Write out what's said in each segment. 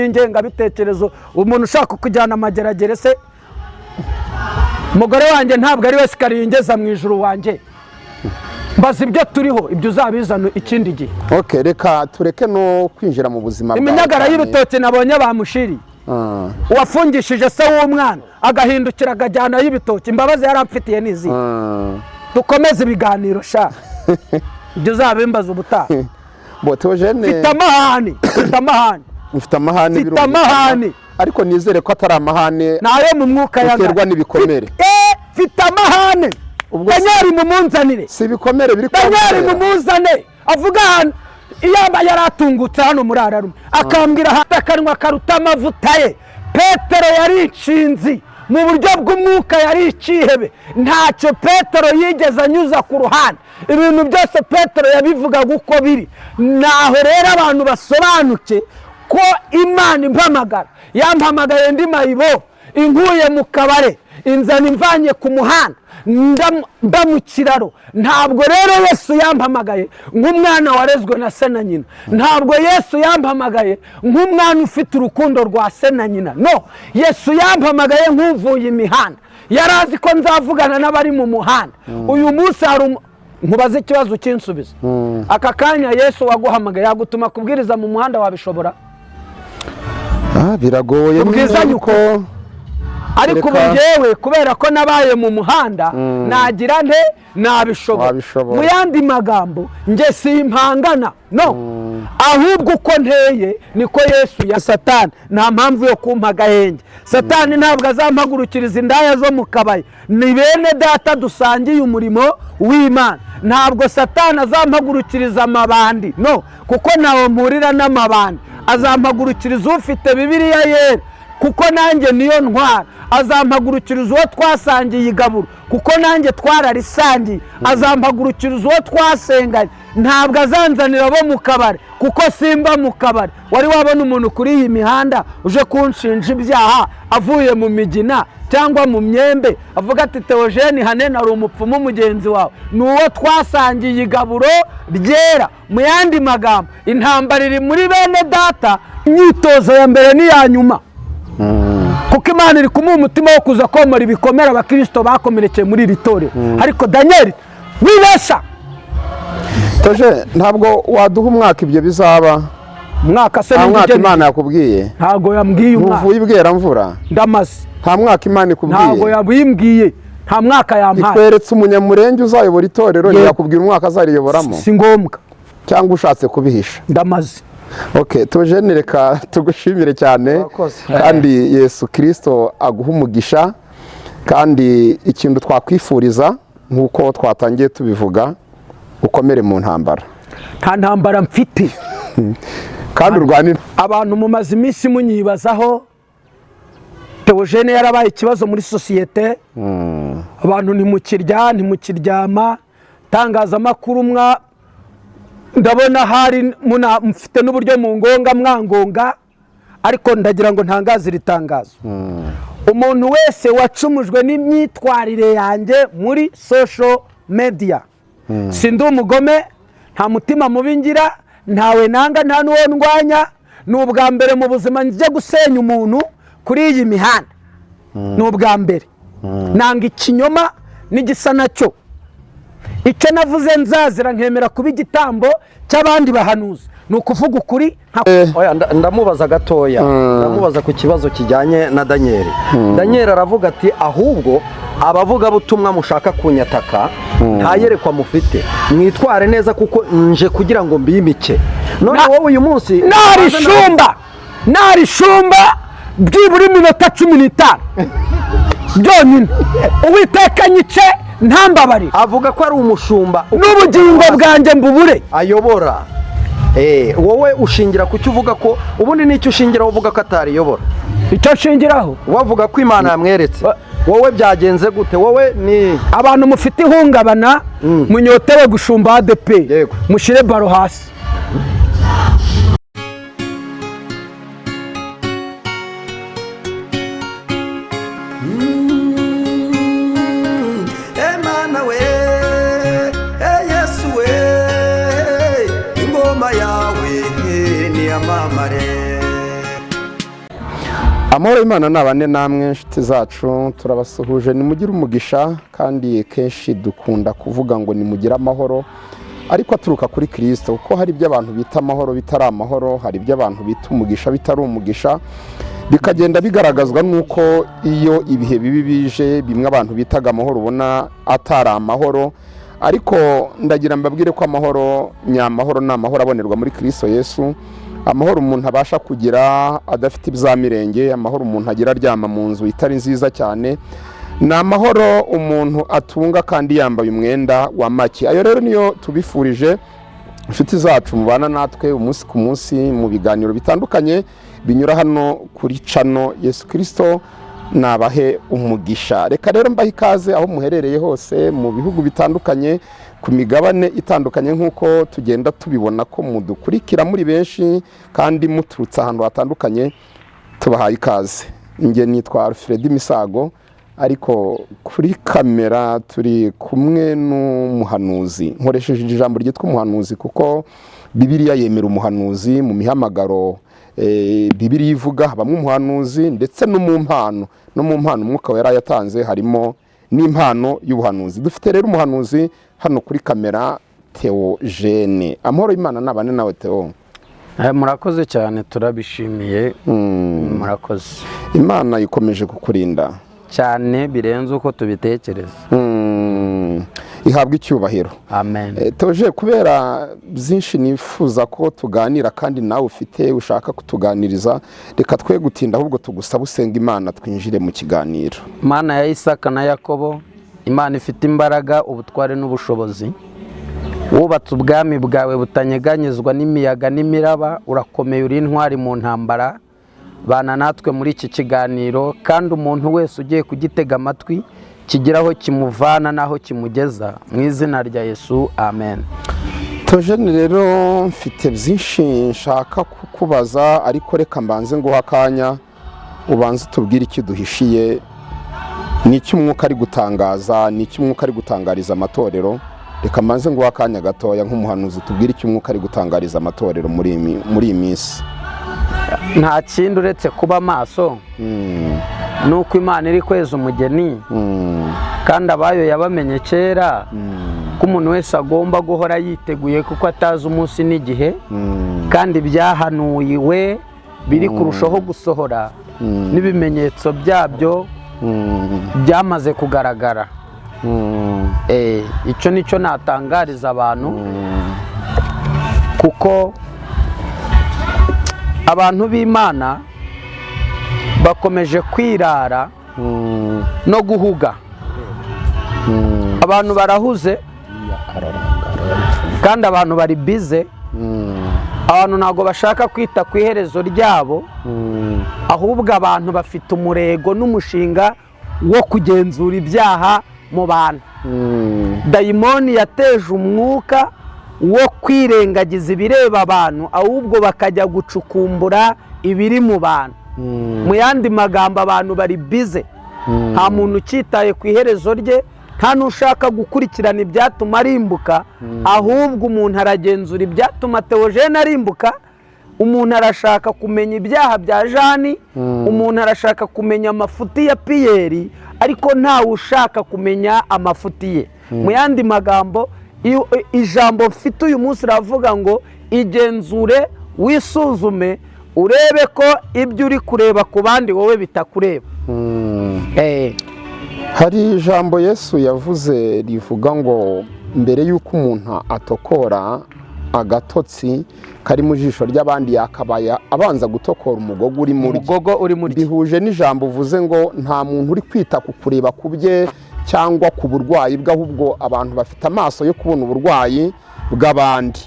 By'ingengabitekerezo, umuntu ushaka kujyana amageragere se, umugore wanjye ntabwo ari we escalier ingeza mu ijuru wanjye. Mbaza ibyo turiho, ibyo uzabizana ikindi gihe. Ok, reka tureke no kwinjira mu buzima bwawe Iminyagara cyane. y'ibitoki nabonye bamushiriye, uwafungishije se w'umwana agahindukira akajyanayo ibitoki, imbabazi yari amfitiye n'izihe? Dukomeze ibiganiro sha, ibyo uzabimbaza ubutaha. Bo Theogene, Mfite amahane, mfite amahane. Mufite amahane, Mfite birumvikana. amahane. Ariko nizere ko atari amahane Nayo mu mwuka. uterwa n'ibikomere. Mfite amahane. Ubwo Daniel mumunzanire. Si ibikomere biri Daniel kubatera. mumuzane, avuga ahantu iyaba yari atungutse hano muri ararume, akambwira ahantu akanwa karuta amavuta ye. Petero yari inshinzi mu buryo bw'umwuka, yari ikihebe. Ntacyo Petero yigeze anyuza ku ruhande, ibintu byose Petero yabivugaga uko biri. Naho rero abantu basobanuke ko Imana impamagara, yampamagaye ndi mayibo, inkuye mu kabare, inzana imvanye ku muhanda, mba mu kiraro. Ntabwo rero Yesu yampamagaye nk'umwana warezwe na se na nyina. Ntabwo Yesu yampamagaye nk'umwana ufite urukundo rwa se na nyina. No, Yesu yampamagaye nk'uvuye imihanda. Yari azi ko nzavugana n'abari mu muhanda uyu munsi. Hari nkubaze ikibazo ukinsubiza aka kanya: Yesu waguhamagaye yagutuma kubwiriza mu muhanda, wabishobora? Ah, biragoye. Ubwizanye nyine ko Ariko ubu Reka- ngewe kubera ko nabaye mu muhanda, nagira nte? Nabishobora. Wabishobora. Mu yandi magambo, nge simpangana, no, ahubwo uko nteye niko Yesu ya Satani nta mpamvu yo kumpa agahenge. Satani ntabwo azampagurukiriza indaya zo mu kabari, ni bene data dusangiye umurimo w'Imana. Ntabwo Satani azampagurukiriza amabandi, no, kuko ntawe mpurira n'amabandi. Azampagurukiriza ufite Bibiliya yera, kuko nanjye niyo ntwara. Azampagurukiriza uwo twasangiye igaburo, kuko nanjye twararisangiye. Azampagurukiriza uwo twasenganye. Ntabwo azanzanira abo mu kabari, kuko simba mu kabari. Wari wabona umuntu kuri iyi mihanda uje kunshinja ibyaha avuye mu migina cyangwa mu myembe, avuga ati: "Theogene Hanene ari umupfumu"? Mugenzi wawe ni uwo twasangiye igaburo ryera. Mu yandi magambo, intambara iri muri bene data. Imyitozo ya mbere n'iya nyuma, kuko Imana iri kumuha umutima wo kuza komora ibikomere abakirisito bakomerekeye muri iri torero. Ariko Daniel wibesha. Toje, ntabwo waduha umwaka ibyo bizaba? Umwaka se Nta n'indi mwaka ugena- Imana yakubwiye? Ntabwo yambwiye umwaka. Ntuvuye ibweramvura? Ndamaze. Nta mwaka Imana Ntabwo ikubwiye? yabimbwiye, nta mwaka yampaye. Ikweretse umunyamurenge uzayobora itorero, Yego. ntiyakubwira umwaka azariyoboramo? Si ngombwa. Cyangwa ushatse kubihisha? Ndamaze. Ok, Theogene, reka tugushimire cyane. Murakoze. Kandi Yesu Kirisito aguha umugisha. Kandi ikintu twakwifuriza, nk'uko twatangiye tubivuga, ukomere mu ntambara. Nta ntambara mfite. Kandi urwanire. Abantu mumaze iminsi munyibazaho. Theogene yarabaye ikibazo muri sosiyete, abantu ntimukirya, ntimukiryama. Itangazamakuru mwa ndabona hari mufite n'uburyo mu ngonga mwangonga, ariko ndagira ngo ntangaze iri tangazo: umuntu wese wacumujwe n'imyitwarire yanjye muri social media, si ndi umugome, nta mutima mubi ngira, ntawe nanga, nta n'uwo ndwanya. Ni ubwa mbere mu buzima njya gusenya umuntu kuri iyi mihanda, ni ubwa mbere. Nanga ikinyoma n'igisa nacyo. Icyo navuze nzazira, nkemera kuba igitambo cy'abandi bahanuzi, ni ukuvuga ukuri nka Oya, ndamubaza gatoya, ndamubaza ku kibazo kijyanye na Daniel. Daniel aravuga ati: "Ahubwo abavugabutumwa mushaka kunyataka nta yerekwa mufite, mwitware neza kuko nje kugira ngo mbimike." None wowe uyu munsi Narishumba, narishumba byibura iminota 15 byonyine, Uwiteka nyice, ntambabarire. Avuga ko ari umushumba N'ubugingo bwanjye mbubure. ayobora. Wowe ushingira ku cyo uvuga ko ubundi nicyo ushingiraho uvuga ko atariyobora? Icyo nshingiraho? Wavuga ko Imana yamweretse, wowe byagenze gute? Wowe ni Abantu mufite ihungabana, munyotewe gushumba ADEPR, Yego. mushyire baro hasi. Emana we, e Yesu we, ingoma yawe niyamamare. Amahoro y'Imana nabane namwe, inshuti zacu. Turabasuhuje, nimugire umugisha. Kandi kenshi dukunda kuvuga ngo nimugire amahoro, ariko aturuka kuri Kirisito, kuko hari ibyo abantu bita amahoro bitari amahoro, hari ibyo abantu bita umugisha bitari umugisha. Bikagenda bigaragazwa n'uko iyo ibihe bibi bije, bimwe abantu bitaga amahoro ubona atari amahoro. Ariko ndagira mbabwire ko amahoro nyamahoro ni amahoro abonerwa muri Kirisito Yesu, amahoro umuntu abasha kugira adafite ibyamirenge, amahoro umuntu agira aryama mu nzu itari nziza cyane, ni amahoro umuntu atunga kandi yambaye umwenda wa make. Ayo rero niyo tubifurije, inshuti zacu mubana natwe umunsi ku munsi mu biganiro bitandukanye binyura hano kuri channel. Yesu Kirisito nabahe umugisha. Reka rero mbahe ikaze aho muherereye hose mu bihugu bitandukanye, ku migabane itandukanye, nk'uko tugenda tubibona ko mudukurikira muri benshi kandi muturutse ahantu hatandukanye. Tubahaye ikaze. Njye nitwa Alfred Misago, ariko kuri kamera turi kumwe n'umuhanuzi. Nkoresheje ijambo ryitwa umuhanuzi kuko Bibiliya yemera umuhanuzi mu mihamagaro. Bibiliya ivuga habamo umuhanuzi, ndetse no mu mpano Umwuka Wera yatanze harimo n'impano y'ubuhanuzi. Dufite rero umuhanuzi hano kuri kamera, Theogene. Amahoro y'Imana nabane nawe, Theo. Murakoze cyane, turabishimiye, murakoze. Imana ikomeje kukurinda. Cyane, birenze uko tubitekereza. Ihabwa icyubahiro. Amen. Toje, kubera byinshi nifuza ko tuganira kandi nawe ufite ushaka kutuganiriza, reka twe gutinda, ahubwo tugusaba usenga Imana twinjire mu kiganiro. Imana ya Isaka na Yakobo, Imana ifite imbaraga, ubutware n'ubushobozi, wubatse ubwami bwawe butanyeganyezwa n'imiyaga n'imiraba, urakomeye, uri intwari mu ntambara. Bana natwe muri iki kiganiro, kandi umuntu wese ugiye kugitega amatwi kigira aho kimuvana n'aho kimugeza, mu izina rya Yesu, amen. Tojene, rero mfite byinshi nshaka kukubaza, ariko reka mbanze nguha akanya ubanze utubwire icyo uduhishiye. Ni icyo Umwuka ari gutangaza, ni icyo Umwuka ari gutangariza amatorero. Reka mbanze nguha akanya gatoya nk'umuhanuzi, tubwire icyo Umwuka ari gutangariza amatorero muri iyi minsi. Nta kindi uretse kuba maso, ni uko Imana iri kweza umugeni, kandi abayo yabamenye kera, ko umuntu wese agomba guhora yiteguye kuko atazi umunsi n'igihe, kandi ibyahanuwe biri kurushaho gusohora n'ibimenyetso byabyo byamaze kugaragara. Icyo nicyo natangariza abantu, kuko abantu b'Imana bakomeje kwirara no guhuga. Abantu barahuze kandi abantu bari busy. Abantu ntabwo bashaka kwita ku iherezo ryabo, ahubwo abantu bafite umurego n'umushinga wo kugenzura ibyaha mu bantu. Dayimoni yateje umwuka wo kwirengagiza ibireba abantu, ahubwo bakajya gucukumbura ibiri mu bantu. Mu yandi magambo, abantu bari busy, nta muntu ukitaye ku iherezo rye, nta n'ushaka gukurikirana ibyatuma arimbuka, ahubwo umuntu aragenzura ibyatuma Theogene arimbuka. Umuntu arashaka kumenya ibyaha bya Jani, umuntu arashaka kumenya amafuti ya Piyeri, ariko ntawe ushaka kumenya amafuti ye. Mu yandi magambo, ijambo mfite uyu munsi ravuga ngo igenzure, wisuzume, urebe ko ibyo uri kureba ku bandi wowe bitakureba. Hari ijambo Yesu yavuze rivuga ngo mbere y'uko umuntu atokora agatotsi kari mu jisho ry'abandi, yakabaye abanza gutokora umugogo uri muri Umugogo uri muri Bihuje n'ijambo uvuze ngo nta muntu uri kwita ku kureba ku bye cyangwa ku burwayi bwe, ahubwo abantu bafite amaso yo kubona uburwayi bw'abandi.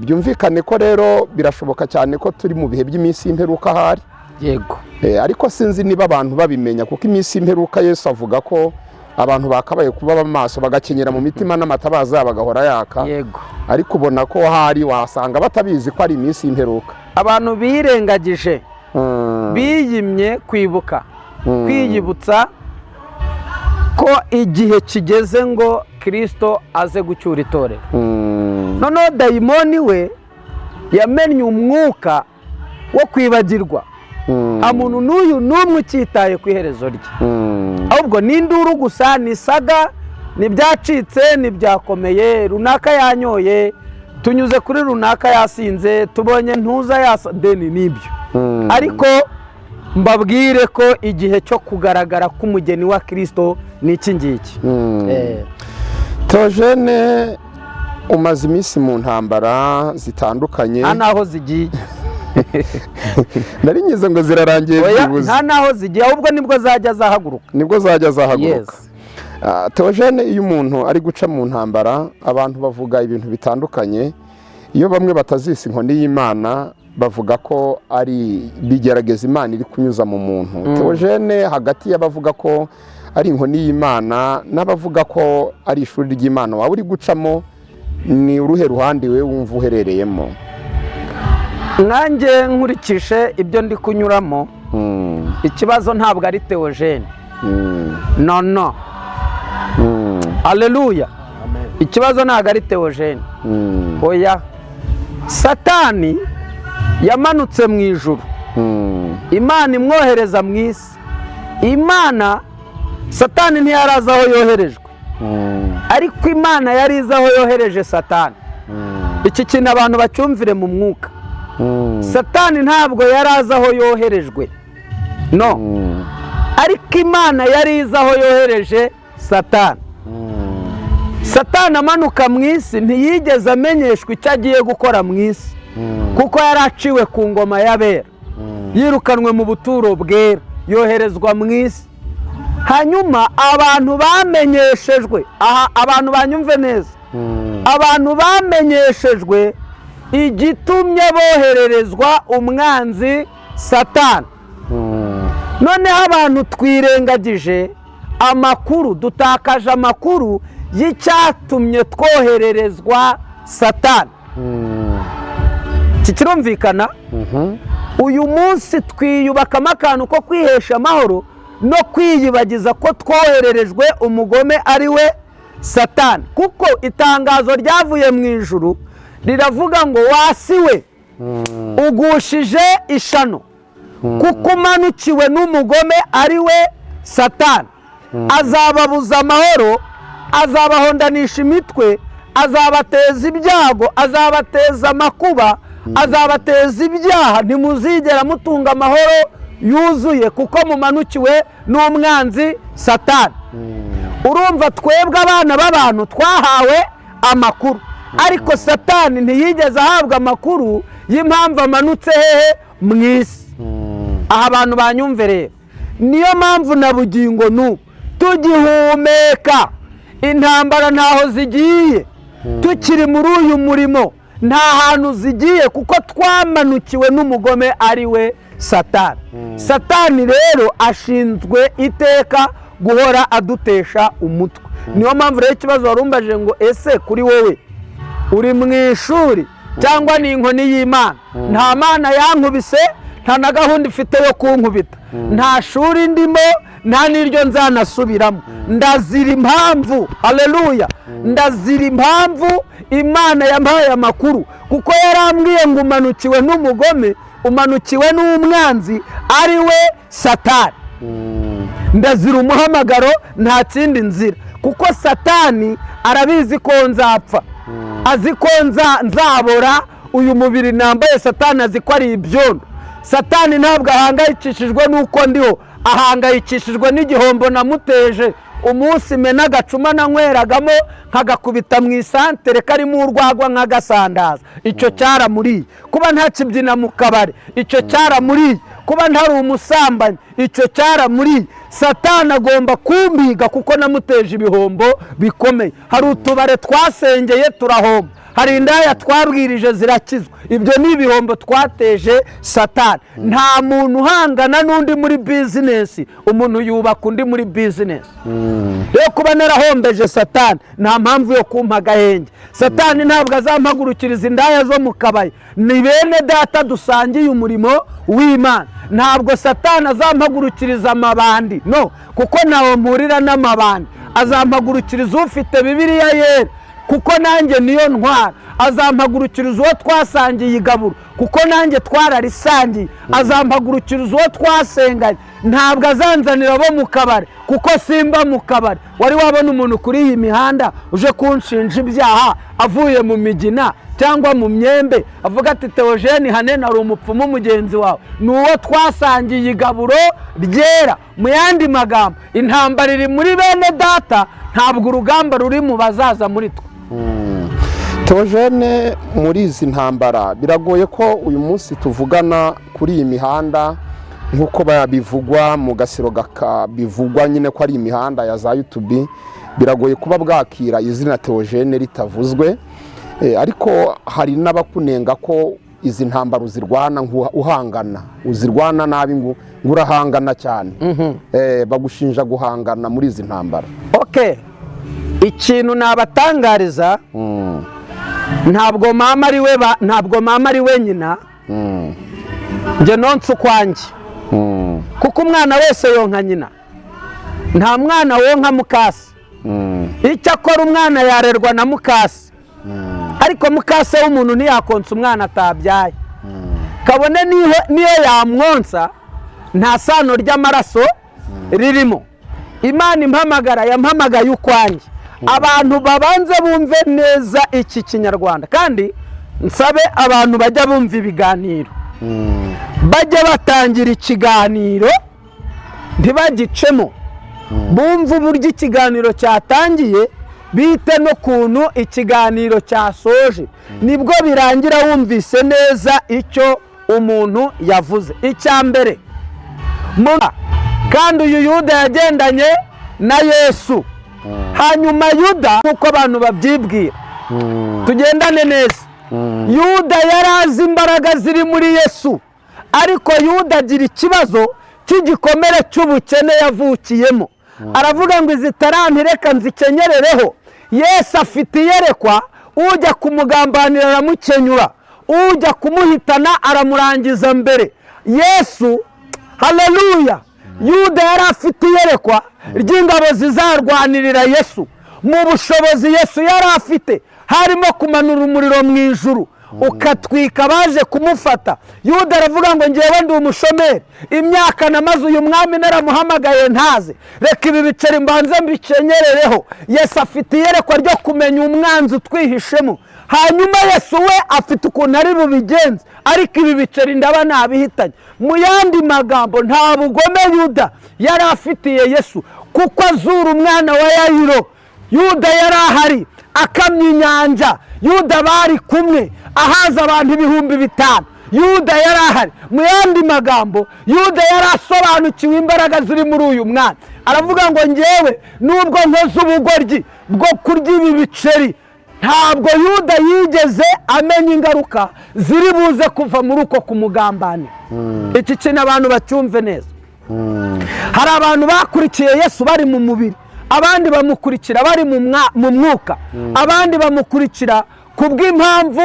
Byumvikane ko rero birashoboka cyane ko turi mu bihe by'iminsi y'imperuka ahari. Yego. Ariko sinzi niba abantu babimenya, kuko iminsi y'imperuka Yesu avuga ko abantu bakabaye kuba amaso, bagakenyera mu mitima, n'amatabaza yabo agahora yaka. Ariko ubona ko hari wasanga batabizi ko ari iminsi y'imperuka. Abantu birengagije, biyimye kwibuka, kwiyibutsa ko igihe kigeze ngo Kirisito aze gucyura itorero. Noneho dayimoni we yamennye umwuka wo kwibagirwa. Nta muntu n'uyu n'umwe ukitaye ku iherezo rye, ahubwo ni induru gusa, ni saga, ni ibyacitse, ni ibyakomeye, runaka yanyoye, tunyuze kuri runaka yasinze, tubonye ntuza yasa deni, nibyo. Ariko mbabwire ko igihe cyo kugaragara k'umugeni wa Kirisito ni iki ngiki. Theogene, umaze iminsi mu ntambara zitandukanye. Nta n'aho zigiye. Nari ngize ngo zirarangiye. Oya, byibuze. Nta n'aho zigiye, ahubwo nibwo zajya zahaguruka. Nibwo zajya zahaguruka. Yes. Theogene, iyo umuntu ari guca mu ntambara, abantu bavuga ibintu bitandukanye. Iyo bamwe batazisa inkoni y'Imana, bavuga ko ari bigerageza Imana iri kunyuza mu muntu. Theogene, hagati y'abavuga ko ari inkoni y'Imana n'abavuga ko ari ishuri ry'Imana waba uri gucamo, ni uruhe ruhande we wumva uherereyemo? Nkanjye nkurikije ibyo ndi kunyuramo, ikibazo ntabwo ari Theogene. No, no. Aleluya. Ikibazo ntabwo ari Theogene. Oya, Satani yamanutse mu ijuru, Imana imwohereza mu isi. Imana, Satani ntiyarazi aho yoherejwe, ariko Imana yari izi aho yohereje Satani. Iki kintu abantu bacyumvire mu mwuka. Satani ntabwo yari azi aho yoherejwe, no, ariko Imana yari izi aho yohereje Satani. Satani amanuka mu isi, ntiyigeze amenyeshwa icyo agiye gukora mu isi, kuko yari aciwe ku ngoma y'abera, yirukanwe mu buturo bwera, yoherezwa mu isi. Hanyuma abantu bamenyeshejwe, aha abantu banyumve neza, abantu bamenyeshejwe igitumye bohererezwa umwanzi Satani. Noneho abantu twirengagije amakuru, dutakaje amakuru y'icyatumye twohererezwa Satani. Iki kirumvikana? Uyu munsi twiyubakamo akantu ko kwihesha amahoro no kwiyibagiza ko twohererejwe umugome ari we Satani, kuko itangazo ryavuye mu ijuru riravuga ngo: "Wasiwe, ugushije ishano, kuko umanukiwe n'umugome ari we Satani. Azababuza amahoro, azabahondanisha imitwe, azabateza ibyago, azabateza amakuba, azabateza ibyaha. Ntimuzigera mutunga amahoro yuzuye, kuko mumanukiwe n'umwanzi Satani." Urumva, twebwe abana b'abantu twahawe amakuru, ariko Satani ntiyigeze ahabwa amakuru y'impamvu amanutse hehe? Mu isi. Aha abantu banyumve rero, niyo mpamvu na bugingo n'ubu tugihumeka, intambara ntaho zigiye. Tukiri muri uyu murimo, nta hantu zigiye, kuko twamanukiwe n'umugome ari we Satani. Satani rero ashinzwe iteka guhora adutesha umutwe. Niyo mpamvu rero ikibazo warumbaje ngo: "Ese kuri wowe uri mu ishuri cyangwa ni inkoni y'Imana?" Nta Mana yankubise, nta na gahunda ifite yo kunkubita, nta shuri ndimo, nta n'iryo nzanasubiramo. Ndazira impamvu, haleluya, ndazira impamvu Imana yampaye amakuru, kuko yarambwiye ngo: "Umanukiwe n'umugome, umanukiwe n'umwanzi ari we Satani." Ndazira umuhamagaro, nta kindi nzira, kuko Satani arabizi ko nzapfa, azi ko nzabora. Uyu mubiri nambaye, Satani azi ko ari ibyondo. Satani ntabwo ahangayikishijwe n'uko ndiho, ahangayikishijwe n'igihombo namuteje. Umunsi mena agacuma nanyweragamo, nkagakubita mu isantere karimo urwagwa, nkagasandaza, icyo cyaramuriye. Kuba ntakibyina mu kabari, icyo cyaramuriye. Kuba ntari umusambanyi, icyo cyaramuriye. Satani agomba kumbiga kuko namuteje ibihombo bikomeye. Hari utubare twasengeye turahomba, hari indaya twabwirije zirakizwa. Ibyo ni ibihombo twateje Satani. Nta muntu uhangana n'undi muri business, umuntu yubaka undi muri business. Rero kuba narahombeje Satani, nta mpamvu yo kumpa agahenge. Satani ntabwo azampagurukiriza indaya zo mu kabari, ni bene data dusangiye umurimo w'Imana. Ntabwo Satani azampagurukiriza amabandi, no, kuko ntawe mpurira n'amabandi. Azampagurukiriza ufite Bibiliya yera. kuko nanjye niyo ntwara. Azampagurukiriza uwo twasangiye igaburo, kuko nanjye twararisangiye. Azampagurukiriza uwo twasenganye. Ntabwo azanzanira abo mu kabari, kuko simba mu kabari. Wari wabona umuntu kuri iyi mihanda uje kunshinja ibyaha avuye mu migina cyangwa mu myembe, avuga ati Theogene Hanene ari umupfumu mugenzi wawe? Ni uwo twasangiye igaburo ryera. Mu yandi magambo, intambara iri muri bene data, ntabwo urugamba ruri mu bazaza muri twe. Theogene, muri izi ntambara biragoye ko uyu munsi tuvugana kuri iyi mihanda nk'uko bivugwa mu gasiro, bivugwa nyine ko ari imihanda ya za YouTube, biragoye kuba bwakira izina Theogene ritavuzwe. Ariko hari n'abakunenga ko izi ntambara uzirwana uhangana, uzirwana nabi, ngo urahangana cyane. Bagushinja guhangana muri izi ntambara. Okay, ikintu nabatangariza, ntabwo mama ari we, ntabwo mama ari we nyina. Njye nonse ukwanjye, kuko umwana wese yonka nyina, nta mwana wonka mukase. Icyakora umwana yarerwa na mukase, ariko mukase w'umuntu ntiyakonsa umwana atabyaye, kabone niyo yamwonsa, nta sano ry'amaraso ririmo. Imana impamagara yampamagaye ukwanjye. Abantu babanze bumve neza iki Kinyarwanda, kandi nsabe abantu bajya bumva ibiganiro, bajye batangira ikiganiro ntibagicemo, bumve uburyo ikiganiro cyatangiye, bite n'ukuntu ikiganiro cyasoje, nibwo birangira wumvise neza icyo umuntu yavuze. Icya mbere, kandi uyu Yuda yagendanye na Yesu. Hanyuma Yuda, nk'uko abantu babyibwira, tugendane neza, Yuda yari azi imbaraga ziri muri Yesu, ariko Yuda agira ikibazo cy'igikomere cy'ubukene yavukiyemo. Aravuga ngo izi taranti reka nzikenyerereho. Yesu afite iyerekwa, ujya kumugambanira aramukenyura, ujya kumuhitana aramurangiza mbere. Yesu, haleluya! Yuda yari afite iyerekwa ry'ingabo zizarwanirira Yesu. Mu bushobozi Yesu yari afite harimo kumanura umuriro mu ijuru ukatwika baje kumufata. Yuda aravuga ngo ngewe ndi umushomeri, imyaka namaze uyu mwami naramuhamagaye ntaze, reka ibi biceri mbanze mbikenyerereho. Yesu afite iyerekwa ryo kumenya umwanzi utwihishemo. Hanyuma Yesu we afite ukuntu ari bubigenze, ariko ibi biceri ndaba nabihitanye. Mu yandi magambo, nta bugome Yuda yari afitiye Yesu, kuko azura umwana wa Yayiro Yuda yari ahari, akamya inyanja Yuda bari kumwe, ahaza abantu 5000 Yuda yari ahari. Mu yandi magambo, Yuda yari asobanukiwe imbaraga ziri muri uyu mwana. Aravuga ngo ngewe nubwo nkoze ubugoryi bwo kurya ibi biceri. Ntabwo Yuda yigeze amenya ingaruka ziri buze kuva muri uko kumugambanira. Iki kintu abantu bacyumve neza. Hari abantu bakurikiye Yesu bari mu mubiri, abandi bamukurikira bari mu mwuka, abandi bamukurikira ku bw'impamvu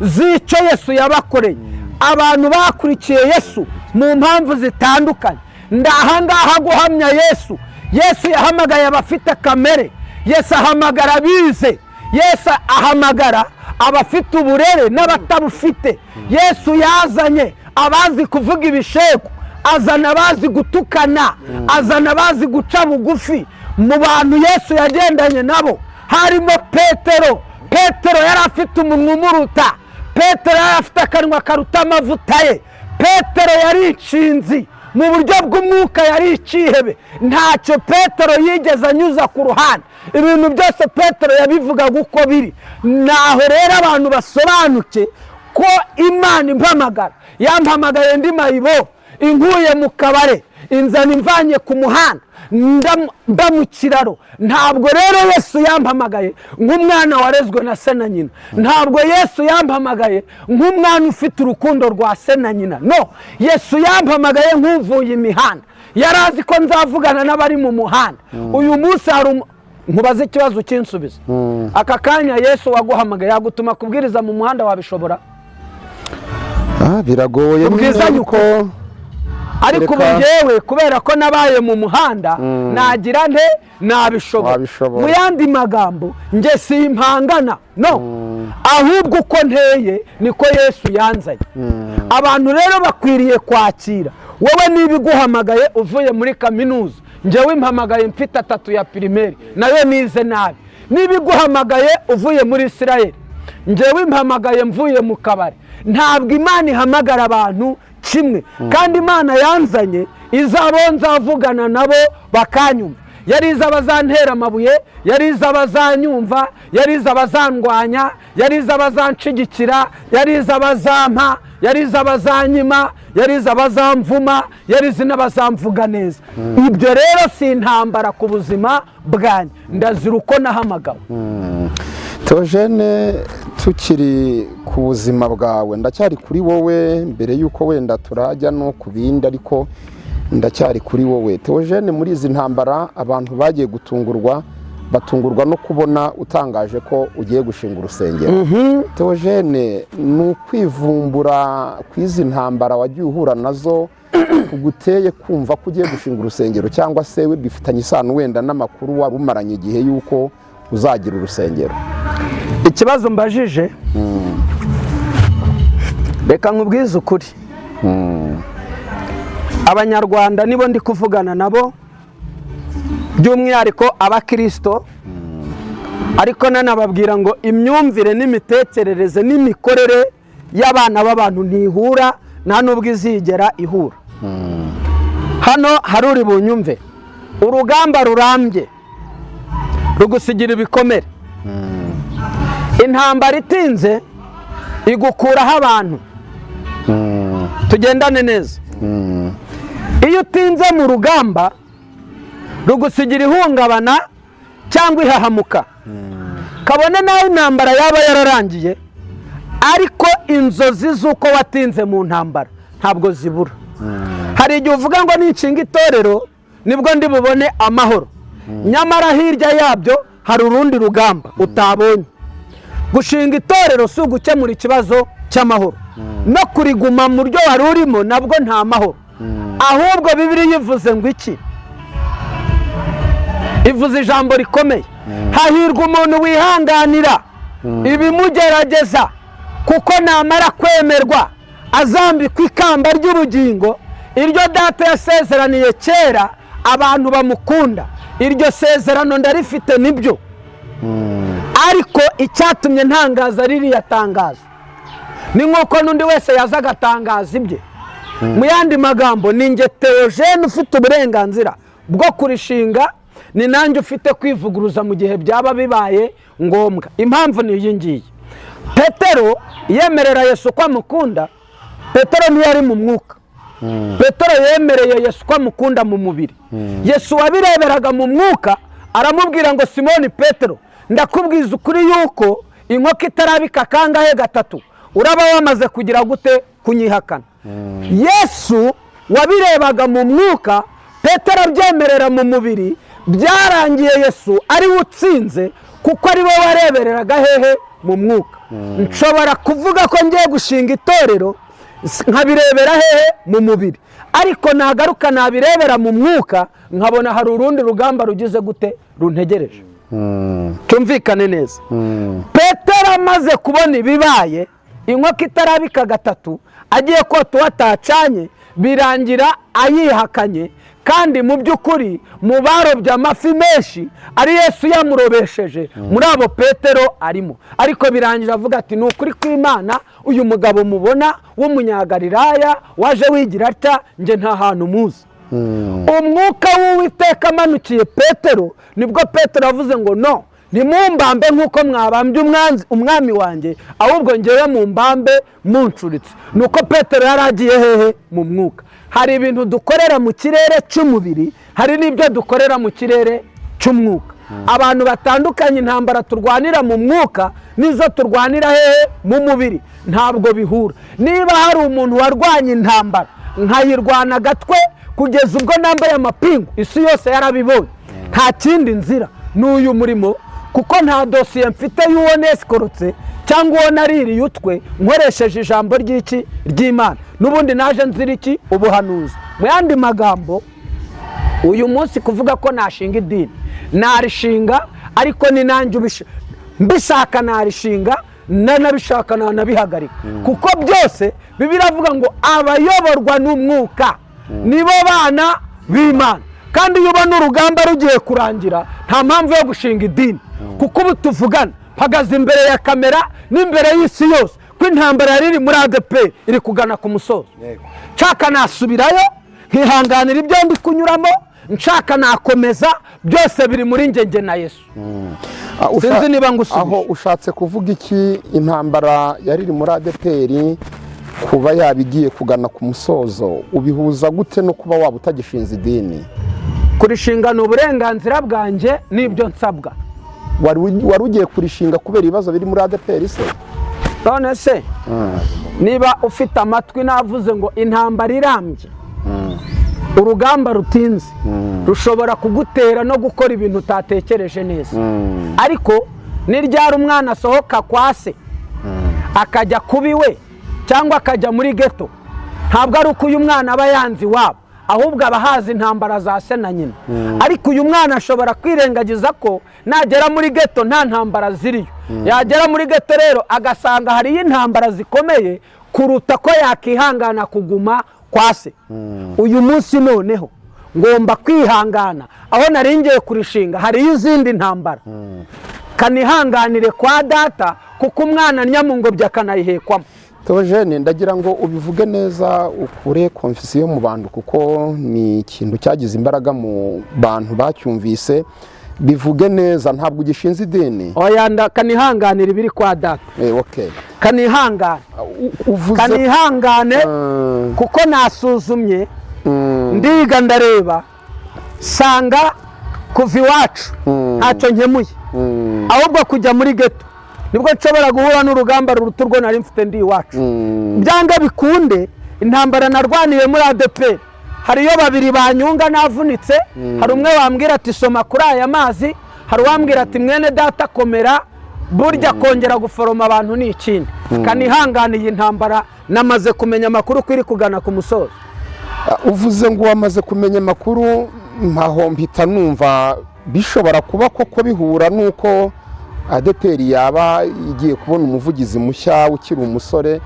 z'icyo Yesu yabakoreye. Abantu bakurikiye Yesu mu mpamvu zitandukanye. Ndahangaha guhamya Yesu. Yesu yahamagaye abafite kamere, Yesu ahamagara abize, Yesu ahamagara abafite uburere n'abatabufite. Yesu yazanye abazi kuvuga ibishegu, azana abazi gutukana, azana abazi guca bugufi. Mu bantu Yesu yagendanye nabo harimo Petero. Petero yari afite umunwa umuruta, Petero yari afite akanwa karuta amavuta ye, Petero yari inshinzi mu buryo bw'umwuka, yari icyihebe. Ntacyo Petero yigeze anyuza ku ruhande, ibintu byose Petero yabivugaga uko biri. Naho rero abantu basobanuke ko Imana impamagara yampamagaye ndi mayibo, inkuye mu kabare, inzana imvanye ku muhanda, mba mu kiraro. Ntabwo rero Yesu yampamagaye nk'umwana warezwe na se na nyina, ntabwo Yesu yampamagaye nk'umwana ufite urukundo rwa se na nyina. No, Yesu yampamagaye nk'uvuye imihanda, yari azi ko nzavugana n'abari mu muhanda. Uyu munsi hari nkubaze ikibazo ukinsubiza. Aka kanya Yesu waguhamagaye yagutuma kubwiriza mu muhanda, wabishobora? Biragoye. Ubwizanye uko. Ariko ubu ngewe kubera ko nabaye mu muhanda, nagira nte? Nabishobora. Wabishobora. Mu yandi magambo, nge simpangana, no, ahubwo uko nteye niko Yesu yanzanye. Abantu rero bakwiriye kwakira. Wowe niba iguhamagaye uvuye muri kaminuza, ngewe impamagaye mfite 3 ya primaire, nayo nize nabi. Niba iguhamagaye uvuye muri Isirayeli, ngewe impamagaye mvuye mu kabari. Ntabwo Imana ihamagara abantu kimwe. Kandi Imana yanzanye izabo nzavugana nabo bakanyumva, yari izi abazantera amabuye, yari izi abazanyumva, yari izi abazandwanya, yari izi abazanshigikira, yari izi abazampa, yari izi abazanyima, yari izi abazamvuma, yari izi n'abazamvuga neza. Ibyo rero si intambara ku buzima bwanjye, ndazira uko nahamagawe. Theogene, tukiri ku buzima bwawe, ndacyari kuri wowe mbere y'uko wenda turajya no ku bindi, ariko ndacyari kuri wowe Theogene. Muri izi ntambara abantu bagiye gutungurwa, batungurwa no kubona utangaje ko ugiye gushinga urusengero. Theogene, ni ukwivumbura kw'izi ntambara wagiye uhura nazo kuguteye kumva ko ugiye gushinga urusengero, cyangwa se bifitanye isano wenda n'amakuru wari umaranye igihe y'uko uzagira urusengero? Ikibazo mbajije, reka nkubwize ukuri. Abanyarwanda nibo ndi kuvugana nabo, by'umwihariko abakirisito, ariko nanababwira ngo imyumvire n'imitekerereze n'imikorere y'abana b'abantu ntihura, nta n'ubwo izigera ihura. Hano hari uri bunyumve: urugamba rurambye rugusigira ibikomere, intambara itinze igukuraho abantu. Tugendane neza. Iyo utinze mu rugamba rugusigira ihungabana cyangwa ihahamuka, kabone n'aho intambara yaba yararangiye, ariko inzozi z'uko watinze mu ntambara ntabwo zibura. Hari igihe uvuga ngo ninshinga itorero nibwo ndi bubone amahoro, nyamara hirya yabyo hari urundi rugamba utabonye. Gushinga itorero si ugukemura ikibazo cy'amahoro, no kuriguma mu ryo wari urimo nabwo nta mahoro. Ahubwo Bibiliya ivuze ngo iki? Ivuze ijambo rikomeye: hahirwa umuntu wihanganira ibimugerageza, kuko namara kwemerwa azambikwa ikamba ry'ubugingo, iryo Data yasezeraniye kera abantu bamukunda. Iryo sezerano ndarifite, nibyo, ariko icyatumye ntangaza ririya tangazo ni nk'uko n'undi wese yaza agatangaza ibye. Mu yandi magambo, ni nge Theogene ufite uburenganzira bwo kurishinga, ni nanjye ufite kwivuguruza mu gihe byaba bibaye ngombwa. Impamvu ni iyi ngiyi: Petero yemerera Yesu ko amukunda, Petero ntiyari mu mwuka. Petero yemereye Yesu ko amukunda mu mubiri. Yesu wabireberaga mu mwuka aramubwira ngo: "Simoni Petero, ndakubwiza ukuri yuko inkoko itarabika kangahe? Gatatu, uraba wamaze kugira gute? Kunyihakana." Yesu wabirebaga mu mwuka, Petero abyemerera mu mubiri, byarangiye Yesu ari we utsinze, kuko ari we warebereraga hehe? Mu mwuka. Nshobora kuvuga ko ngiye gushinga itorero nkabirebera hehe? Mu mubiri. Ariko nagaruka nabirebera mu mwuka nkabona hari urundi rugamba rugize gute? Runtegereje. Cyumvikane neza. Petero amaze kubona ibibaye, inkoko itarabika gatatu agiye kota uwo atacanye, birangira ayihakanye. Kandi mu by'ukuri mu barobye amafi menshi ari Yesu yamurobesheje, muri abo Petero arimo. Ariko birangira avuga ati: "Ni ukuri kw'Imana, uyu mugabo mubona w'Umunyagalilaya waje wigira atya, njye nta hantu muzi." Umwuka w'Uwiteka amanukiye Petero, nibwo Petero yavuze ngo: "No, ntimumbambe nk'uko mwabambye umwami wanjye, ahubwo ngewe mumbambe muncuritse." Ni uko Petero yari agiye hehe? Mu mwuka. Hari ibintu dukorera mu kirere cy'umubiri, hari n'ibyo dukorera mu kirere cy'umwuka. Abantu batandukanye, intambara turwanira mu mwuka n'izo turwanira hehe? Mu mubiri, ntabwo bihura. Niba hari umuntu warwanya intambara nkayirwana agatwe kugeza ubwo nambaye amapingu, isi yose yarabibonye, nta kindi nzira ni uyu murimo, kuko nta dosiye mfite y'uwo nesikorotse cyangwa uwo naririye utwe nkoresheje ijambo ry'iki? Ry'Imana. N'ubundi naje nzira iki? Ubuhanuzi. Mu yandi magambo, uyu munsi kuvuga ko nashinga idini, narishinga, ariko ni nanjye mbishaka narishinga, nanabishaka nanabihagarika, kuko byose Bibiliya iravuga ngo abayoborwa n'umwuka nibo bana b'Imana. Kandi iyo ubona urugamba rugiye kurangira, nta mpamvu yo gushinga idini, kuko ubu tuvugana mpagaze imbere ya kamera n'imbere y'isi yose ko intambara yari iri muri ADEPR iri kugana ku musozo. Nshaka nasubirayo nkihanganira ibyo ndi kunyuramo, nshaka nakomeza, byose biri muri njye, njye na Yesu. Sinzi niba ngusubije. Aho ushatse kuvuga iki? Intambara yari iri muri ADEPR kuba yaba igiye kugana ku musozo, ubihuza gute no kuba waba utagishinze idini? Kurishinga ni uburenganzira bwanjye n'ibyo nsabwa. Wari ugiye kurishinga kubera ibibazo biri muri ADEPR se? None se niba ufite amatwi, navuze ngo intambara irambye, urugamba rutinze rushobora kugutera no gukora ibintu utatekereje neza. Ariko ni ryari umwana asohoka kwa se akajya kuba iwe cyangwa akajya muri geto? Ntabwo ari uko uyu mwana aba yanze iwabo, ahubwo aba ahazi intambara za se na nyina. Ariko uyu mwana ashobora kwirengagiza ko nagera muri geto nta ntambara ziriyo. Yagera muri geto rero agasanga hariyo intambara zikomeye kuruta ko yakihangana kuguma kwa se. Uyu munsi noneho ngomba kwihangana, aho nari ngiye kurishinga hariyo izindi ntambara, kanihanganire kwa data, kuko umwana nyamungobyi akanayihekwamo. Theogene, ndagira ngo ubivuge neza, ukure confusion mu bantu, kuko ni ikintu cyagize imbaraga mu bantu bacyumvise. Bivuge neza, ntabwo ugishinze idini? Oya, kanihanganire ibiri kwa data. Okay. Kanihangane. Uvuze Kanihangane, kuko nasuzumye, ndiga, ndareba, sanga kuva iwacu ntacyo nkemuye, ahubwo kujya muri geto nibwo nshobora guhura n'urugamba ruruta urwo nari mfite ndi iwacu. Byanga bikunde, intambara narwaniye muri ADEPR, hariyo babiri banyunga navunitse. Hari umwe wambwira ati: "Soma kuri aya mazi." Hari uwambwira ati: "Mwene data, komera." Burya kongera guforoma abantu ni ikindi. Kanihanganiye intambara, namaze kumenya amakuru ko iri kugana ku musozo. Uvuze ngo wamaze kumenya amakuru, ntaho mpita numva bishobora kuba koko bihura n'uko ADEPR yaba igiye kubona umuvugizi mushya ukiri umusore.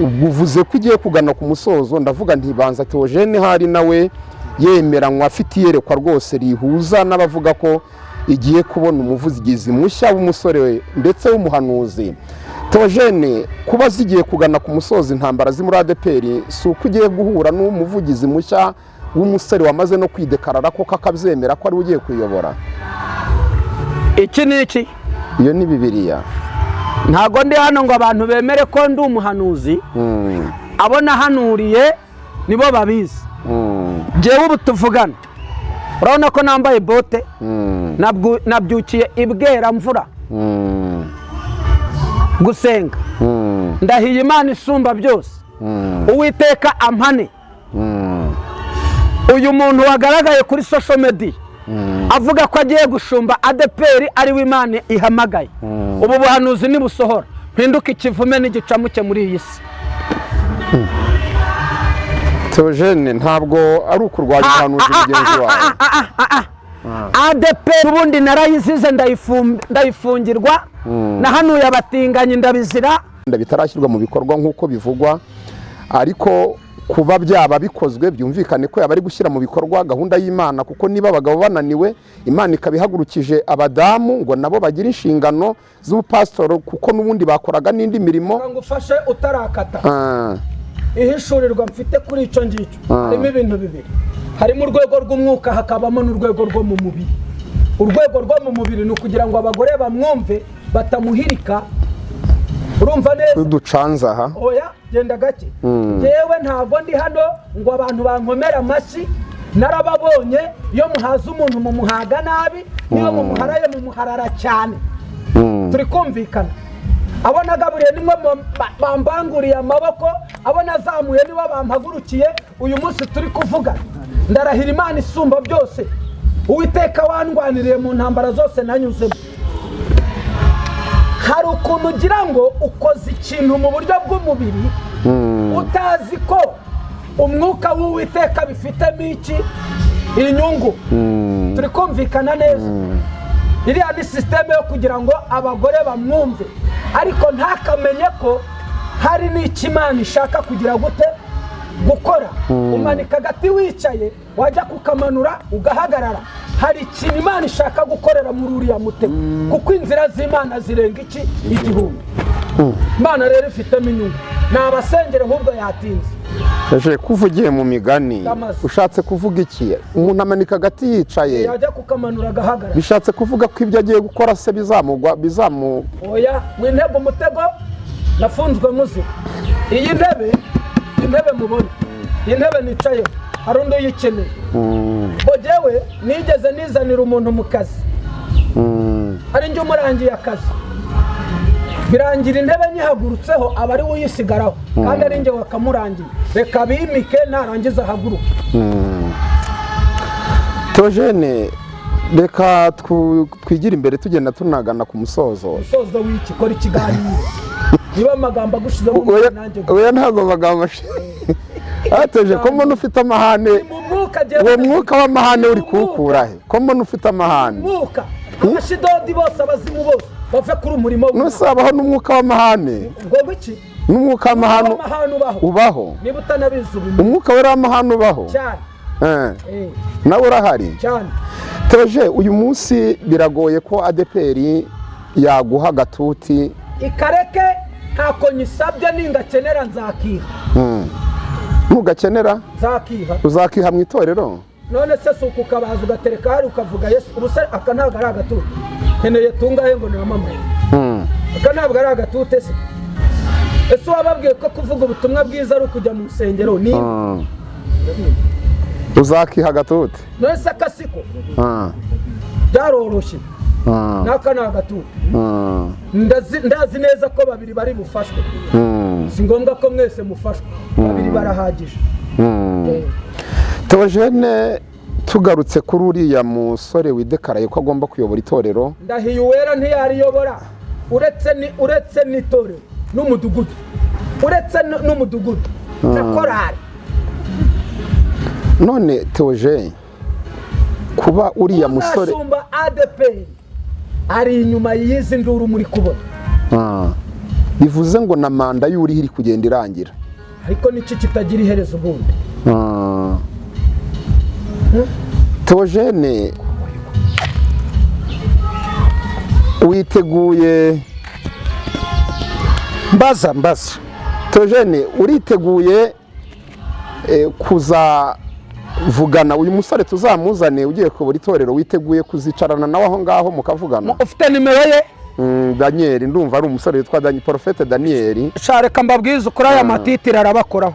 Ubwo uvuze ko igiye kugana ku musozo, ndavuga ntibanza Theogene hari nawe yemeranywa, afite iyerekwa rwose rihuza n'abavuga ko igiye kubona umuvugizi mushya w'umusore ndetse w'umuhanuzi. Theogene, kuba zigiye kugana ku musozo intambara ziri muri ADEPR, si uko ugiye guhura n'umuvugizi mushya w'umusore wamaze no kwidekarara ko akabyemera ko ari we ugiye kuyobora? Iki ni iki? Iyo ni Bibiliya. Ntabwo ndi hano ngo abantu bemere ko ndi umuhanuzi. Abo nahanuriye nibo babizi. Njyewe ubu tuvugana, urabona ko nambaye bote. Nabyukiye ibweramvura gusenga. Ndahiye Imana isumba byose, Uwiteka ampane uyu muntu wagaragaye kuri social media avuga ko agiye gushumba ADEPR ari we Imana ihamagaye. Ubu buhanuzi nibusohora, mpinduke ikivume n'igicamuke muri iyi si. Theogene, ntabwo ari ukurwanya umuhanuzi mugenzi wawe? ADEPR ubundi narayizize, ndayifungirwa, nahanuye abatinganyi ndabizira. Bitarashyirwa mu bikorwa nk'uko bivugwa, ariko kuba byaba bikozwe byumvikane ko yaba ari gushyira mu bikorwa gahunda y'Imana, kuko niba abagabo bananiwe, Imana ikaba ihagurukije abadamu ngo nabo bagire inshingano z'ubupasitoro, kuko n'ubundi bakoraga n'indi mirimo. Ngo ufashe utarakata, ihishurirwa mfite kuri icyo ngicyo, harimo ibintu bibiri: harimo urwego rw'umwuka, hakabamo n'urwego rwo mu mubiri. Urwego rwo mu mubiri ni ukugira ngo abagore bamwumve batamuhirika, urumva neza? Ducanze aha. Oya, genda gake. Yewe, ntabwo ndi hano ngo abantu bankomere amashyi. Narababonye, iyo muhaza umuntu mumuhaga nabi, niyo mumuharaye mumuharara cyane. Turi kumvikana? Abo nagaburiye nimwe bambanguriye amaboko, abo nazamuye nibo bampagurukiye. Uyu munsi turi kuvuga, ndarahira Imana isumba byose, Uwiteka wandwaniriye mu ntambara zose nanyuzemo. Hari ukuntu ugira ngo ukoze ikintu mu buryo bw'umubiri. Utazi ko umwuka w'Uwiteka bifitemo iki inyungu. Turi kumvikana neza? Iriya ni système yo kugira ngo abagore bamwumve, ariko ntakamenye ko hari n'icyo Imana ishaka kugira gute gukora. Umanika agati wicaye, wajya kukamanura ugahagarara. Hari ikintu Imana ishaka gukorera muri uriya mutego, kuko inzira z'Imana zirenga iki igihumbi. Imana rero ifitemo inyungu, ni abasengere ahubwo yatinze. Eje kuvugiye mu migani. Ndamaze. Ushatse kuvuga iki? Umuntu amanika agati yicaye, yajya kukamanura agahagarara. Bishatse kuvuga ko ibyo agiye gukora se bizamugwa bizamu? Oya, wintebe umutego nafunzwe muzima. Iyi ntebe, intebe mubona, iyi ntebe nicayeho, hari undi uyikeneye. Ngo jyewe nigeze nizanira umuntu mu kazi, ari njye umurangiye akazi, birangira intebe nyihagurutseho, aba ari we uyisigaraho kandi ari njye wakamurangiye. Reka bimike, narangiza ahaguruke. Tojene, reka twigire imbere, tugenda tunagana ku musozo. Umusozo w'iki? Kora ikiganiro, niba amagambo agushizemo Oya, nanjye oya, ntabwo amagambo ateje. Ko mbona ufite amahane? Ni mu mwuka jyewe. Uwo mwuka w'amahane uri Ni mu mwuka. kuwukura he, ko mbona ufite amahane? Mwuka abashidodi bose, abazimu bose bave kuri umurimo w'Imana. Nusabaho n'umwuka w'amahane? Ngo iki? N'umwuka w'amahane. W'amahane ubaho. Ubaho. Niba utanabizi ubimenye. Umwuka wera w'amahane ubaho? Cyane. Nawe urahari? Cyane. Teje, uyu munsi biragoye ko ADEPR yaguha agatuti. Ikareke, ntako nyisabye, ningakenera nzakiha. Nugakenera? Nzakiha. Uzakiha mu itorero? None se si uku ukabaza ugatereka hari ukavuga Yesu? Ubu se aka ntabwo ari agatuti? Nkeneye tungahe ngo namamaye? Aka ntabwo ari agatute se? Ese wababwiye ko kuvuga ubutumwa bwiza ari ukujya mu rusengero ni? Uzakiha agatuti? None se akasiko byaroroshye? N'aka ni agatuti. Ndazi neza ko babiri bari bufashwe. Si ngombwa ko mwese mufashwe, babiri barahagije. Teogene, tugarutse kuri uriya musore widekaraye ko agomba kuyobora itorero. Ndahiye Uwera, ntiyariyobora. Uretse n'itorero n'umudugudu, uretse n'umudugudu na korari. None Teogene, kuba uriya musore Uzashumba ADEPR ari inyuma y'izi nduru muri kubona. Bivuze ngo na manda y'uriho iri kugenda irangira. Ariko niki kitagira iherezo ubundi? Teogene, witeguye? Mbaza, mbaza. Teogene, uriteguye kuzavugana uyu musore tuzamuzane ugiye kuyobora itorero? Witeguye kuzicarana nawe aho ngaho mukavugana? Ufite nimero ye? Daniel, ndumva ari umusore witwa Daniel, Prophète Daniel. Sha, reka mbabwize ukuri, aya matitire arabakoraho.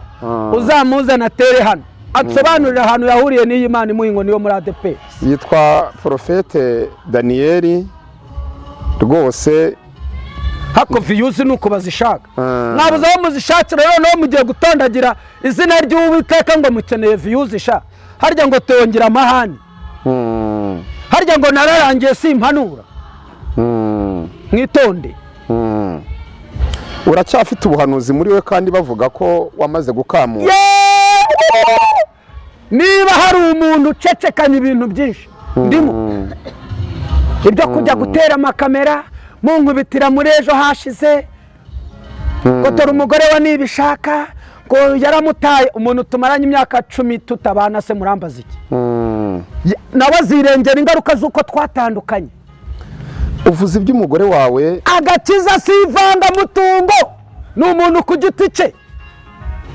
Uzamuzana atere hano, ansobanurire ahantu yahuriye n'iyi Mana imuha inkoni yo muri ADEPR. Yitwa Prophète Daniel rwose. Hako views ni uko bazishaka. Mwabuze aho muzishakira, noneho mugiye gutondagira izina ry'Uwiteka ngo mukeneye views. Sha, harya ngo tongera amahane? Harya ngo nararangiye simpanura? Mwitonde. Uracyafite ubuhanuzi muri we kandi bavuga ko wamaze gukamura? Yeee! Niba hari umuntu ucecekanya ibintu byinshi ndimo, ibyo kujya gutera amakamera munkubitira muri ejo hashize ngo dore umugore we nibishaka ngo yaramutaye, umuntu tumaranye imyaka 10 tutabana se murambaza iki? Nawe azirengera ingaruka z'uko twatandukanye. Uvuze iby'umugore wawe. Agakiza si ivangamutungo, ni umuntu ku giti cye.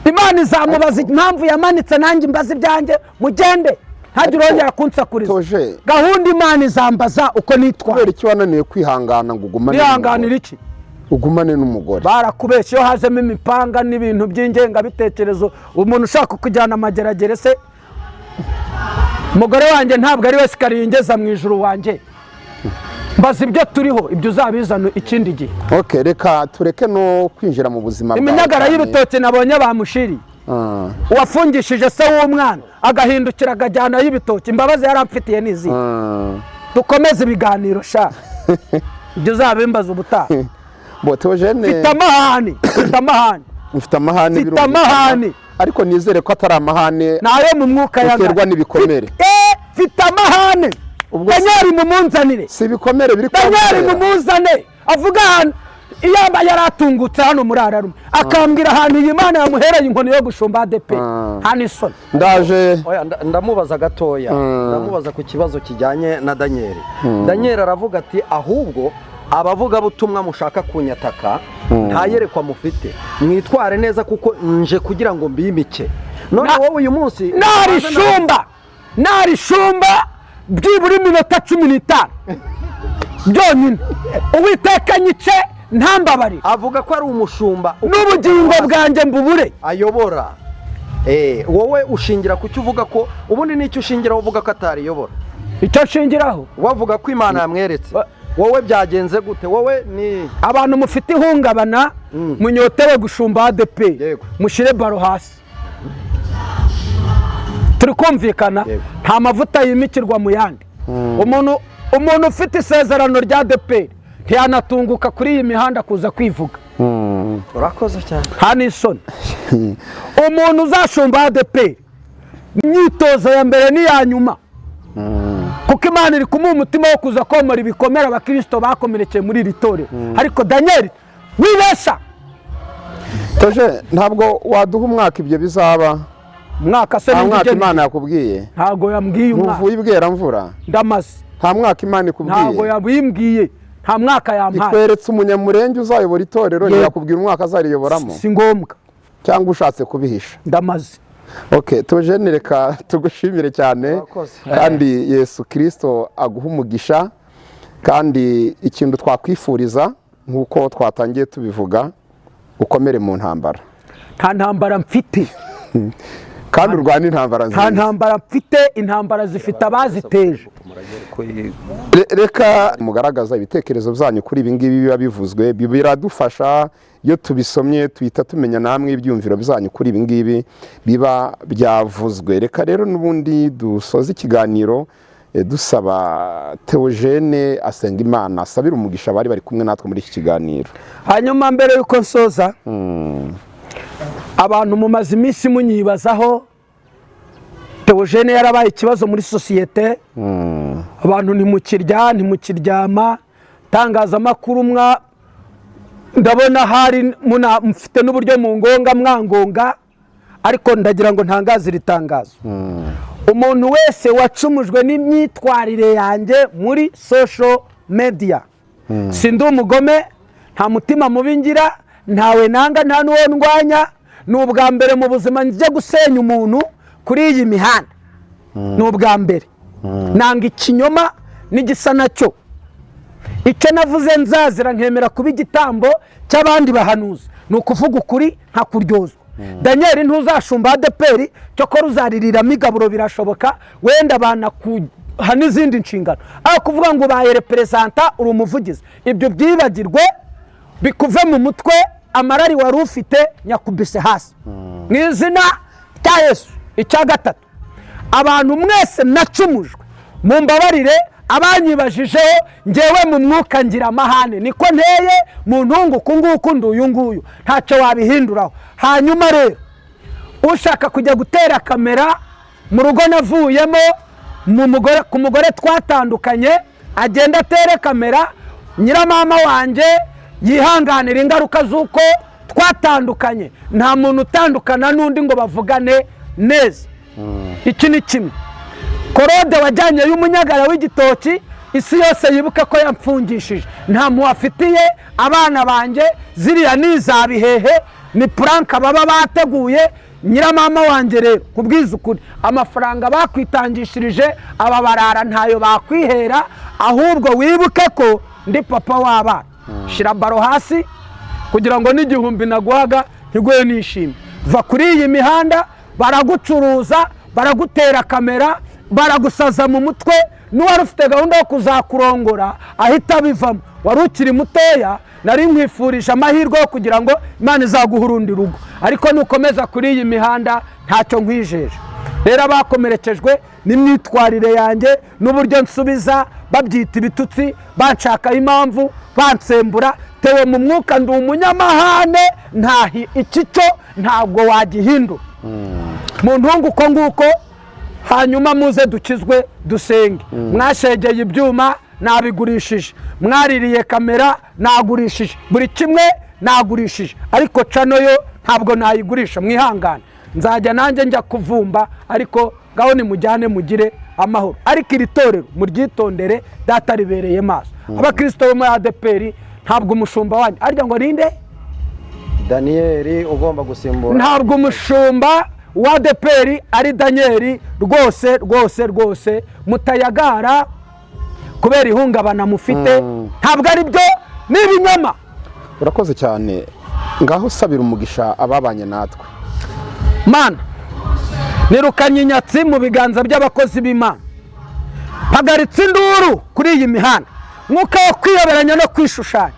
Imana izamubaza impamvu yamanitse, nanjye imbaza ibyanjye. Mugende, ntagire urongera kunsakuriza. Toje. Gahunda Imana izambaza uko nitwara. Kubera iki wananiwe kwihangana ngo ugumane Nihanganira n'umugore? iki? Ugumane n'umugore. Barakubeshya. Iyo hajemo imipanga n'ibintu by'ingengabitekerezo, umuntu ushaka kujyana amageragere se, umugore wanjye ntabwo ari we sikariye ingeza mu ijuru wanjye. Mbaza ibyo turiho, ibyo uzabizana ikindi gihe. Okay, reka tureke no kwinjira mu buzima bwawe Iminyagara cyane. y'ibitoki nabonye bamushiriye. Uwafungishije se w'umwana agahindukira akajyanayo ibitoki, imbabazi yari amfitiye n'izihe? Dukomeze ibiganiro sha, ibyo uzabimbaza ubutaha. Bo Teogene. Mfite amahane, mfite amahane. Ufite amahane. Mfite Birumvikana. amahane. Ariko nizere ko atari amahane Nayo mu mwuka uterwa yanga. n'ibikomere. Mfite amahane. Ubwo si- Daniel, mumunzanire. Si ibikomere biri Daniel, kuntera. mumuzane avuga ahantu iyaba yari atungutse hano muri Ararume, akambwira ahantu iyi Mana yamuhereye inkoni yo gushumba ADEPR. Hano isoni. Ndaje. Oya, ndamubaza gatoya, ndamubaza ku kibazo kijyanye na Daniel. Daniel aravuga ati: "Ahubwo abavugabutumwa mushaka kunyataka, nta yerekwa mufite, mwitware neza kuko nje kugira ngo mbimike." None wowe uyu munsi Narishumba, narishumba byibura iminota 15 byonyine, Uwiteka nyice, ntambabarire. Avuga ko ari umushumba N'ubugingo bwanjye mbubure. ayobora. Wowe ushingira ku cyo uvuga ko ubundi nicyo ushingiraho uvuga ko atariyobora? Icyo nshingiraho? Wavuga ko Imana yamweretse. Wowe byagenze gute? Wowe ni Abantu mufite ihungabana, munyotewe gushumba ADEPR, mushyire baro hasi. Turi kumvikana? Yego. Nta mavuta yimikirwa mu yandi. Umuntu ufite isezerano rya ADEPR ntiyanatunguka kuri iyi mihanda kuza kwivuga. Urakoze cyane. Nta n'isoni. Umuntu uzashumba ADEPR, imyitozo ya mbere n'iya nyuma, kuko Imana iri kumuha umutima wo kuza komora ibikomere abakirisito bakomerekeye muri iri torero. Ariko Daniel, wibesha. Toje, ntabwo waduha umwaka ibyo bizaba? Umwaka se Nta n'indi mwaka ugena? Imana yakubwiye? Ntabwo yambwiye umwaka. Ntuvuye ibweramvura? Ndamaze. Nta mwaka Imana Ntabwo ikubwiye? yabimbwiye, nta mwaka yampaye. Ikweretse umunyamurenge uzayobora itorero, Yego. ntiyakubwira umwaka azariyoboramo? Si ngombwa. Cyangwa ushatse kubihisha? Ndamaze. Ok, Tujene, reka tugushimire cyane. Urakoze. Kandi Yesu Kirisito aguha umugisha. Kandi ikintu twakwifuriza, nk'uko twatangiye tubivuga, ukomere mu ntambara. Nta ntambara mfite. Kandi urwane intambara Nta nziza. ntambara mfite, intambara zifite abaziteje. Reka mugaragaza ibitekerezo byanyu kuri ibi ngibi biba bivuzwe, biradufasha iyo tubisomye, tuhita tumenya namwe ibyumviro byanyu kuri ibi ngibi biba byavuzwe. Reka rero n'ubundi dusoze ikiganiro, dusaba Theogene asenga Imana, asabira umugisha abari bari kumwe natwe muri iki kiganiro. Hanyuma mbere y'uko nsoza, abantu mumaze iminsi munyibazaho. Theogene yarabaye ikibazo muri sosiyete, abantu ntimukirya, ntimukiryama. Itangazamakuru mwa ndabona hari mufite n'uburyo mu ngonga mwangonga, ariko ndagira ngo ntangaze iri tangazo: umuntu wese wacumujwe n'imyitwarire yanjye muri social media, si ndi umugome, nta mutima mubi ngira, ntawe nanga, nta n'uwo ndwanya. Ni ubwa mbere mu buzima njya gusenya umuntu kuri iyi mihanda, ni ubwa mbere. Nanga ikinyoma n'igisa nacyo. Icyo navuze nzazira, nkemera kuba igitambo cy'abandi bahanuzi, ni ukuvuga ukuri nkakuryozwa. Daniel, ntuzashumba ADEPR, cyokora uzaririramo igaburo, birashoboka, wenda banakuha n'izindi nshingano. Aho kuvuga ngo ubaye représentant, uri umuvugizi, ibyo byibagirwe, bikuve mu mutwe. Amarari wari ufite nyakubise hasi mu izina rya Yesu. Icya gatatu, abantu mwese nacumujwe, mumbabarire. Abanyibajijeho, ngewe mu mwuka ngira amahane, niko nteye mu ntungu, uku nguku ndi uyu nguyu, ntacyo wabihinduraho. Hanyuma rero ushaka kujya gutera kamera mu rugo navuyemo, mu mugore, ku mugore twatandukanye, agenda atere kamera nyiramama wanjye, yihanganira ingaruka z'uko twatandukanye. Nta muntu utandukana n'undi ngo bavugane neza. Iki ni kimwe. Korode wajyanye y'umunyagara w'igitoki, isi yose yibuke ko yamfungishije, nta afitiye abana banjye. Ziriya ni iza bihehe, ni prank baba bateguye. Nyiramama wanjye rero, kubwiza ukuri, amafaranga bakwitangishirije aba barara ntayo bakwihera. Ahubwo wibuke ko ndi papa w'abana. Shyira baro hasi kugira ngo n'igihumbi naguhaga ntiguhe nishimye. Va kuri iyi mihanda, baragucuruza, baragutera kamera, baragusaza mu mutwe. N'uwari ufite gahunda yo kuzakurongora ahita abivamo. Wari ukiri mutoya, nari nkwifurije amahirwe yo kugira ngo Imana izaguhe urundi rugo, ariko nukomeza kuri iyi mihanda ntacyo nkwijeje. Rero abakomerekejwe n'imyitwarire yanjye n'uburyo nsubiza, babyita ibitutsi, banshakaho impamvu, bansembura, tewe mu mwuka ndi umunyamahane, ntahi iki cyo ntabwo wagihindura mu ntungu uko nguko. Hanyuma muze dukizwe, dusenge. Mwashegeye ibyuma, nabigurishije. Mwaririye kamera, nagurishije. Buri kimwe nagurishije, ariko channel yo ntabwo nayigurisha. Mwihangane, nzajya nanjye njya kuvumba, ariko ngaho nimujyane, mugire amahoro. Ariko iri torero muryitondere, Data ribereye maso. Abakristo bo muri ADEPR, ntabwo umushumba wanyu arya ngo ninde? Daniyeli ugomba gusimbura. Ntabwo umushumba wa ADEPR ari Daniyeli. Rwose rwose rwose, mutayagara kubera ihungabana mufite, ntabwo ari byo, ni ibinyoma. Urakoze cyane. Ngaho usabira umugisha ababanye natwe. Mana, nirukanye inyatsi mu biganza by'abakozi b'Imana, mpagaritse induru kuri iyi mihanda, mwuka wo kwiyoberanya no kwishushanya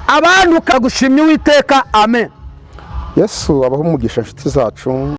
abantu ukagushimya. Uwiteka, amen. Yesu abaho umugisha, inshuti zacu.